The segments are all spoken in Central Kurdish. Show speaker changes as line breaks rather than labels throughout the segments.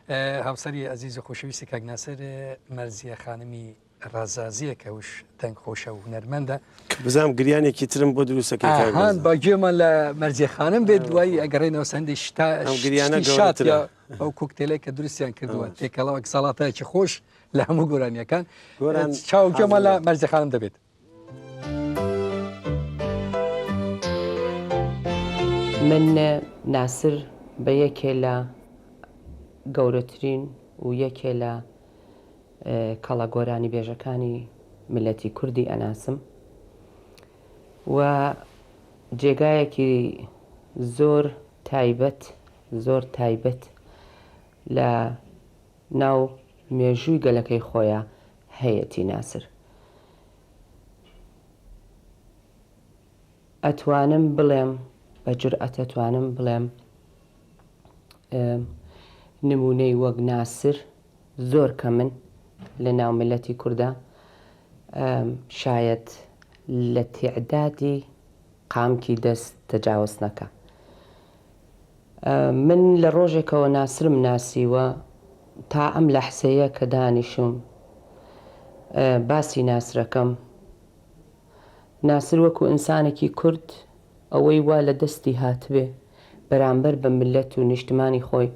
هاوسەری ئەزیز و خۆشەویستی کاک ناسر مەرزیە خانمی ڕەزازیە کە وش دەنگ خۆشە و هونەرمەندە.
بزانم گریانێکی ترم بۆ دروستەکەی کاک
ئاهان
بەرزان.
با گوێمان لە مەرزیە خانم بێت دوایی ئەگەڕێنەوە سەندی شتا
ئەم گریانە
شتی شاد
گەورەترە.
یا ئەو کوکتێلەی کە دروستیان کردووە تێکەڵاوێک سەڵاتایەکی خۆش لە هەموو گۆرانیەکان
گۆران
چاو گوێمان لە
حازر.
مەرزیە خانم دەبێت.
من ناسر بە یەکێ لە گەورەترین و یەکێ لە کەڵە گۆرانیبێژەکانی میللەتی کوردی ئەناسم و جێگایەکی زۆر تایبەت زۆر تایبەت لە ناو مێژووی گەلەکەی خۆیا هەیەتی ناسر. ئەتوانم بڵێم بە جورئەت ئەتوانم بڵێم نموونەی وەک ناسر زۆر کەمن لە ناو میللەتی کوردا شایەد لە تیعدادی قامکی دەست تەجاوز نەکا. من لە ڕۆژێکەوە ناسرم ناسیوە تا ئەم لەحزەیە کە دانیشوم باسی ناسرەکەم ناسر وەکو ئینسانێکی کورد ئەوەی وا لە دەستی هاتبێ بەرامبەر بە میللەت و نیشتمانی خۆی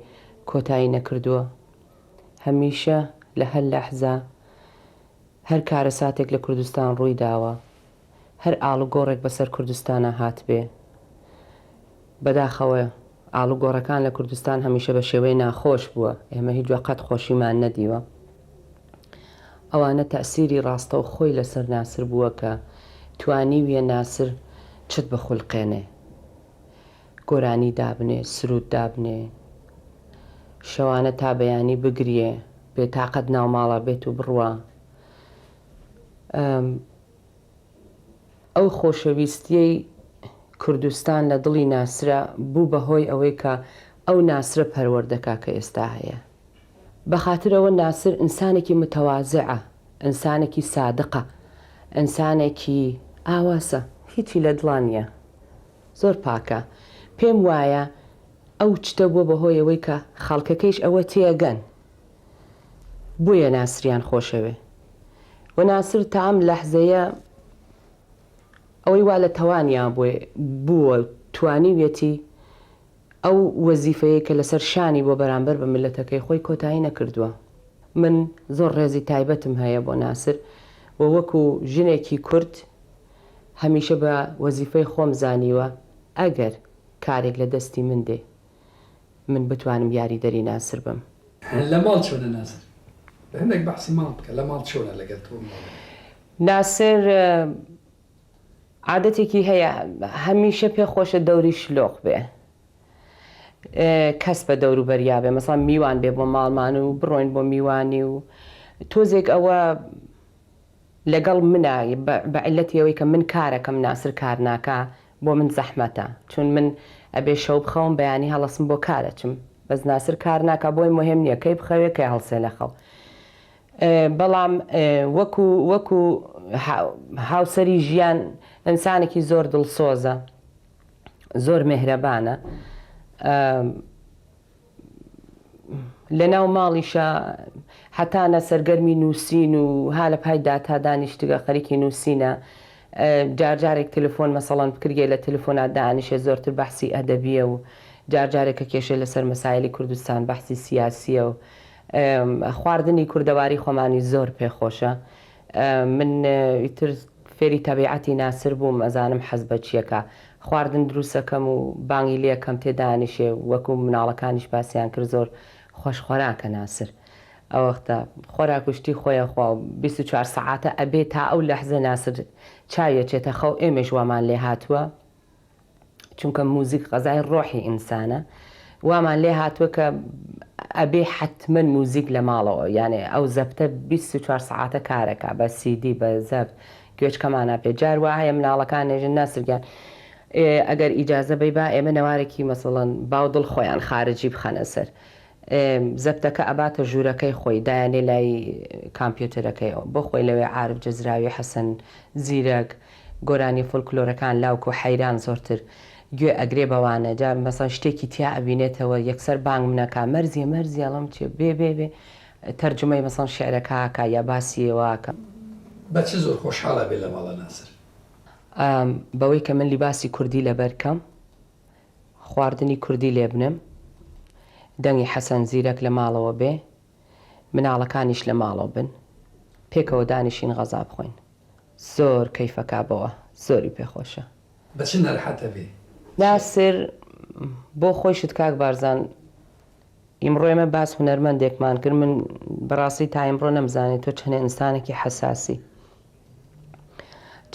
کۆتایی نەکردووە هەمیشە لە هەر لەحزە هەر کارەساتێک لە کوردستان ڕووی داوە هەر ئاڵوگۆڕێک بەسەر کوردستانا هاتبێ، بەداخەوە ئاڵوگۆڕەکان لە کوردستان هەمیشە بە شێوەی ناخۆش بووە، ئێمە هیچ وەقت قەت خۆشیمان نەدیوە. ئەوانە تەئسیری ڕاستەوخۆی لەسەر ناسر بووە کە توانیویە ناسر چت بخولقێنێ، گۆرانی دابنێ، سروود دابنێ، شەوانە تا بەیانی بگریێ، بێتاقەت ناو ماڵا بێت و بڕوا. ئەو خۆشەویستیەی کوردستان لە دڵی ناسرە بوو بە هۆی ئەوەی کە ئەو ناسرە پەروەردەکا کە ئێستا هەیە. بە خاتر ئەوە ناسر ئینسانێکی متەوازعە، ئینسانێکی سادقە، ئینسانێکی ئاواسە، هیچی لە دڵا نیە، زۆر پاکە. پێم وایە ئەو چتە بووە بە هۆی ئەوەی کە خەڵکەکەیش ئەوە تێگەن. بۆیە ناسریان خۆشەوێ و ناسر تا ئەم لەحزەیە ئەوەی وا لە تەوانیا بووە توانیویەتی ئەو وەزیفەیەی کە لەسەر شانی بووە بەرامبەر بە میللەتەکەی خۆی کۆتایی نەکردووە. من زۆر ڕێزی تایبەتم هەیە بۆ ناسر و وەکو ژنێکی کورد هەمیشە بە وەزیفەی خۆم زانیوە ئەگەر کارێک لە دەستی من دێ من بتوانم یاریدەری ناسر بم.
لە ماڵ چۆنە ناسر؟ هەندێک بەحسی ماڵ بکە لە ماڵ چۆنە لەگەل تۆ ماڵەکەت؟
ناسر عادەتێکی هەیە هەمیشە پێ خۆشە دەوری شلۆق بێ کەس بە دەوروبەریا بێ مەسەڵەن میوان بێ بۆ ماڵمان و بڕۆین بۆ میوانی و تۆزێک ئەوە لەگەڵ منا بە عیلەتی ئەوەی کە من کارەکەم ناسر کار ناکا بۆ من زەحمەتە چون من ئەبێ شەو بخەوم بەیانی هەڵەسم بۆ کار ئەچم بەس ناسر کار ناکا بۆی موهێم نیە کەی بخەوێ کەی هەڵسێ لە خەو بەڵام وەکو وەکو هاوسەری ژیان ئینسانێکی زۆر دڵسۆزە زۆر مێهرەبانە لەناو ماڵیشا هەتانە سەرگەرمی نووسین و ها لە پای داتا دانیشتگە خەریکی نووسینە جار جارێک تلفۆن مەسەڵەن بکرگێ لە تلفۆنا دانیشێ زۆرتر بەحسی ئەدەبیە و جار جارێک کە کێشێ لەسەر مەسایلی کوردستان بەحسی سیاسیە و خواردنی کوردەواری خۆمانی زۆر پێ خۆشە من ئیتر فێری تەبیعەتی ناسر بووم ئەزانم حەز بە چیەکا خواردن دروسەکەم و بانگی لێکەم تێ دانیشێ وەکو مناڵەکانیش باسیان کرد زۆر خۆش خۆراکە ناسر ئەوەختە خۆراک و شتی خۆی ئەخوا و 24 سەعاتە ئەبێ تا ئەو لەحزە ناسر چاوی ئەچێتە خەو ئێمەیش وامان لێ هاتووە چونکە موزیک غەزای ڕۆحی ئینسانە وامان لێ هاتووە کە ئەبێ حەتمەن موزیک لە ماڵەوە یانێ ئەو زەبتە 24 سەعاتە کارەکە بە سیدی بە زەبت گوێچکەمانە پێ جار وا هەیە مناڵەکان نێژن ناسر گیان ئەگەر ئیجازە بەی با ئێمە نەوارێکی مەسەڵەن باو دڵ خۆیان خارجی بخەنە سەر زەبتەکە ئەباتە ژوورەکەی خۆی دایانێ لای کامپیوتەرەکەیەوە بۆ خۆی لەوێ عارف جەزراوی حەسەن زیرەک گۆرانیە فۆلکلۆرەکان لاوک و حەیران زۆرتر. گوێ ئەگرێ بەوانە جا مەسەڵەن شتێکی تیا ئەبینێتەوە یەکسەر بانگ منەکا مەرزیە مەرزیە ئەڵێم چیە بێ بێ بێ تەرجومەی مەسەڵەن شیعرەکە ئەکا یا باسی ئەوە ئەکا.
بە چ زۆر خۆشحاڵ ئەبێ لە ماڵە ناسر؟
بەوەی کە من لیباسی کوردی لەبەر کەم، خواردنی کوردی لێبنێم، دەنگی حەسەن زیرەک لە ماڵەوە بێ، مناڵەکانیش لە ماڵەوە بن، پێکەوە دانیشین غەزا بخۆین. زۆر کەیفەکا بەوە، زۆری پێ خۆشە.
بە چ نارەحەت ئەبێ؟
ناسر، بۆ خۆیشت کاک بارزان، ئیمڕۆ ئێمە باس هونەرمەندێکمان کرد، من بەڕاستی تا ئیمڕۆ نەمزانی تۆ چەنێ ئینسانێکی حەساسی.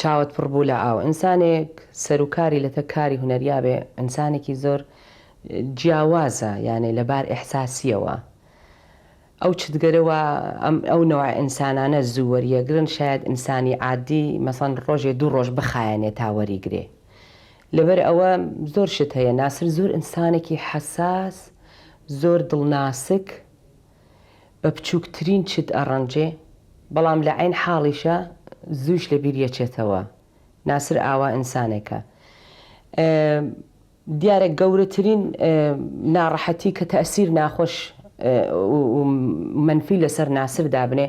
چاوت پڕ بوو لە ئاو. ئینسانێک سەروکاری لەتەک کاری هونەریا بێ، ئینسانێکی زۆر جیاوازە، یانێ لە بار ئیحساسییەوە. ئەو چتگەرە وا ئەم ئەو نەوعە ئینسانانە زوو وەریەگرن شایەد ئینسانی عادی مەسەڵەن ڕۆژێ دوو ڕۆژ بخایەنێ تا وەریگرێ لەبەر ئەوە زۆر شت هەیە ناسر زۆر ئینسانێکی حەساس زۆر دڵناسک بە بچووکترین چت ئەڕەنجێ بەڵام لە عەین حاڵیشا زوویش لە بیر یەچێتەوە ناسر ئاوا ئینسانێکە دیارە گەورەترین ناڕەحەتی کە تەئسیر ناخۆش و مەنفی لەسەر ناسر دابنێ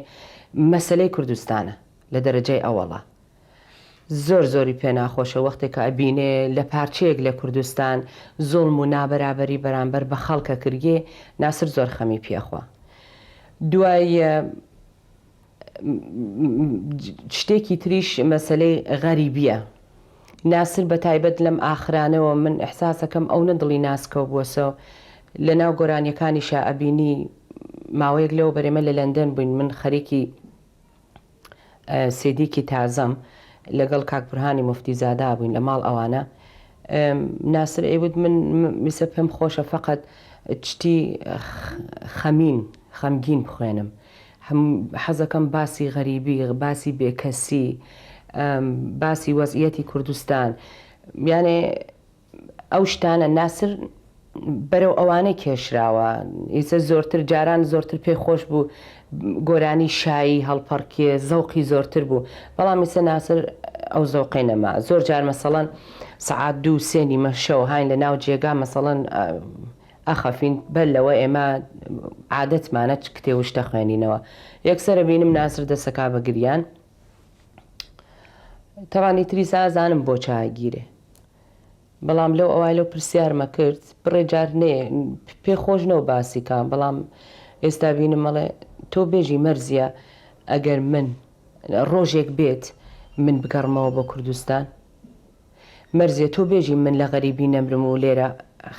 مەسەلەی کوردستانە لە دەرەجەی ئەوەڵا. زۆر زۆری پێ ناخۆشە وەختێ کە ئەبینێ لە پارچەیەک لە کوردستان زوڵم و نابەرابەری بەرامبەر بە خەڵک ئەکرگێ ناسر زۆر خەمی پێ ئەخوا. دوای شتێکی تریش مەسەلەی غەریبیە. ناسر بە تایبەت لەم ئاخرانەوە من ئیحساسەکەم ئەونە دڵی ناسکەو بووەسەوە لە ناو گۆرانیەکانیشا ئەبینی ماوەیەک لەوە بەر ئێمە لە لەندەن بووین من خەریکی سیدیکی تازەم لەگەڵ کاک بورهانی موفتی زادا بووین لە ماڵ ئەوانە ناسر ئەیوت من میسە پێم خۆشە فقط چتی خەمین خەمگین بخوێنم حەزەکەم باسی غەریبی باسی بێکەسی باسی وەزعیەتی کوردستان یانێ ئەو شتانە ناسر بەرەو ئەوانە کێشراوە ئیسە زۆرتر جاران زۆرتر پێی خۆش بوو گۆرانی شایی هەڵپەڕکێ زەوقی زۆرتر بوو بەڵام ئیسە ناسر ئەو زەوقەی نەما زۆر جار مەسەڵەن سەعات دوو سێ نیمە شەو هاین لە ناو جێگا مەسەڵەن ئەخەفین بەر لەوە ئێمە عادەتمانە چ کتێ و شتە خوێنینەوە یەکسەرە بینم ناسر دەسەکا بە گریان تەبان ئیتریسا ئەزانم بۆ چا ئەگیرێ بەڵام لەو ئەوای لەو پرسیارمە کرد بڕێ جار نێ پێ خۆش نەو باسی کام بەڵام ئێستا بینم ئەڵێ تۆ بێژی مەرزیە ئەگەر من ڕۆژێک بێت من بگەڕمەوە بۆ کوردستان مەرزیە تۆ بێژی من لە غەریبی نەمرم و لێرە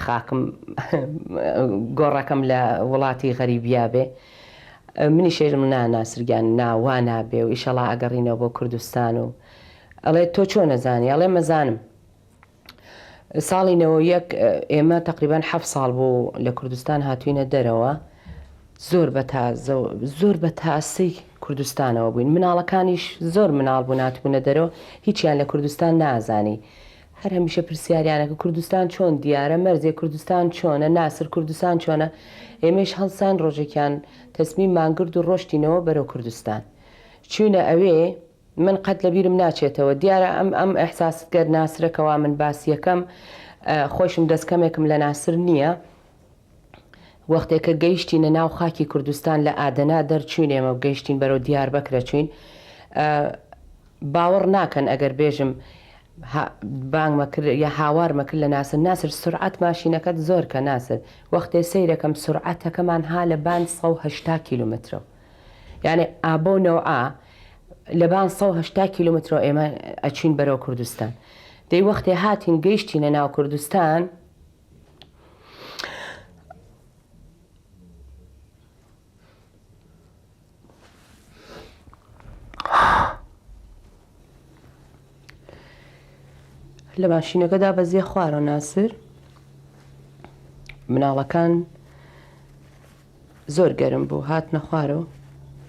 خاکم گۆڕەکەم لە وڵاتی غەریبیا بێ منیش ئێژم نا ناسر گیان نا وا نابێ و ئیشەڵا ئەگەڕینەوە بۆ کوردستان و ئەڵێ تۆ چۆن ئەزانی ئەڵێم ئەزانم ساڵی 91 ئێمە تقریبان حەف ساڵ بوو لە کوردستان هاتوینە دەرەوە زۆر بە تازە و زۆر بە تاسەی کوردستانەوە بووین مناڵەکانیش زۆر مناڵ بوون هاتبوونە دەرەوە هیچیان لە کوردستان نازانی هەر هەمیشە پرسیاریانەکە کوردستان چۆن دیارە مەرزێ کوردستان چۆنە ناسر کوردستان چۆنە ئێمەیش هەڵساین ڕۆژێکیان تەسمیممان گرت و ڕۆشتینەوە بەرەو کوردستان چوینە ئەوێ من قەت لەبیرم ناچێتەوە دیارە ئەم ئەم ئیحساست گەر ناسرە کەوا من باسیەکەم خۆیشم دەست کەمێکم لە ناسر نییە وەختێ کە گەیشتینە ناو خاکی کوردستان لە ئادەنا دەرچوین ئێمە گەیشتین بەرەو دیاربەکرە چوین باوەڕ ناکەن ئەگەر بێژم بانگمە کرد یا هاوارمە کرد لە ناسر ناسر سرعەت ماشینەکەت زۆر کە ناسر وەختێ سەیرەکەم سرعەتەکەمان ها لە بان 180 کیلومترەوە یانێ ئابەو نەوعە لەبان 180 کیلومترەوە ئێمە ئەچوین بەرەو کوردستان دەی وەختێ هاتین گەیشتینە ناو کوردستان لە ماشینەکەدا بەزیە خوارەوە ناسر مناڵەکان زۆر گەرم بوو هاتنە خوارەوە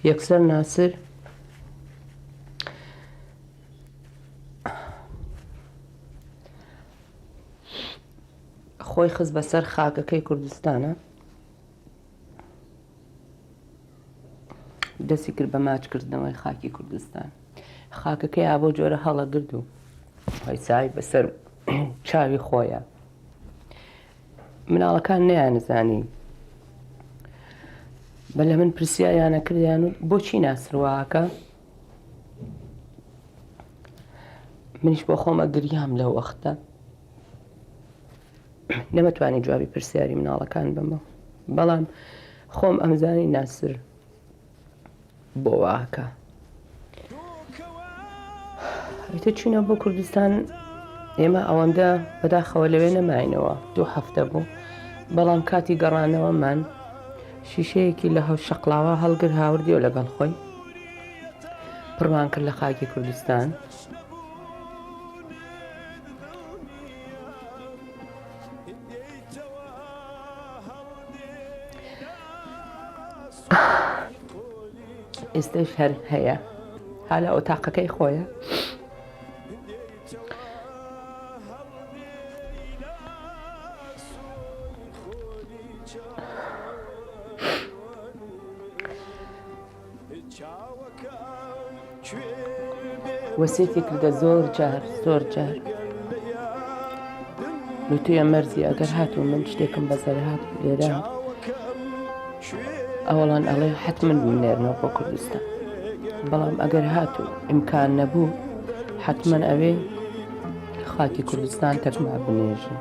یەکسەر ناسر خۆی خست بەسەر خاکەکەی کوردستانە دەستی کرد بە ماچکردنەوەی خاکی کوردستان خاکەکەی ئابۆ جۆرە هەڵەگرد و هەیسای بەسەر چاوی خۆیە. مناڵەکان نەیانزانی بە لە من پرسیاریانە کردیان و بۆچی ناسر واکە منیش بۆ خۆمە گریام لەو وەختە نەمەتوانی جوابی پرسیاری مناڵەکان بەمەوە بەڵام خۆم ئەمزانی ناسر بۆ واکە ئیتر چوینە بۆ کوردستان ئێمە ئەوەندە بەداخەوە لەوێ نەماینەوە دوو هەفتە بوو بەڵام کاتی گەڕانەوەمان شیشەیەکی لە هەو شەقلاوە هەڵگر هاوردیەوە لەگەڵ خۆی پڕمان کرد لە خاکی کوردستان. ئێستەش هەر هەیە ها لە ئۆتاقەکەی خۆیە. وەسێتی کردە زۆر جار زۆر جار وتویە مەرزی ئەگەر هاتوو من شتێکم بەسەر هات لێرە ئەوەڵان ئەڵێ حتمما بمنێرنەوە بۆ کوردستان بەڵام ئەگەر هاتوو ئیمکان نەبوو حتمما ئەوێ خاکی کوردستان تەکما بنێژن.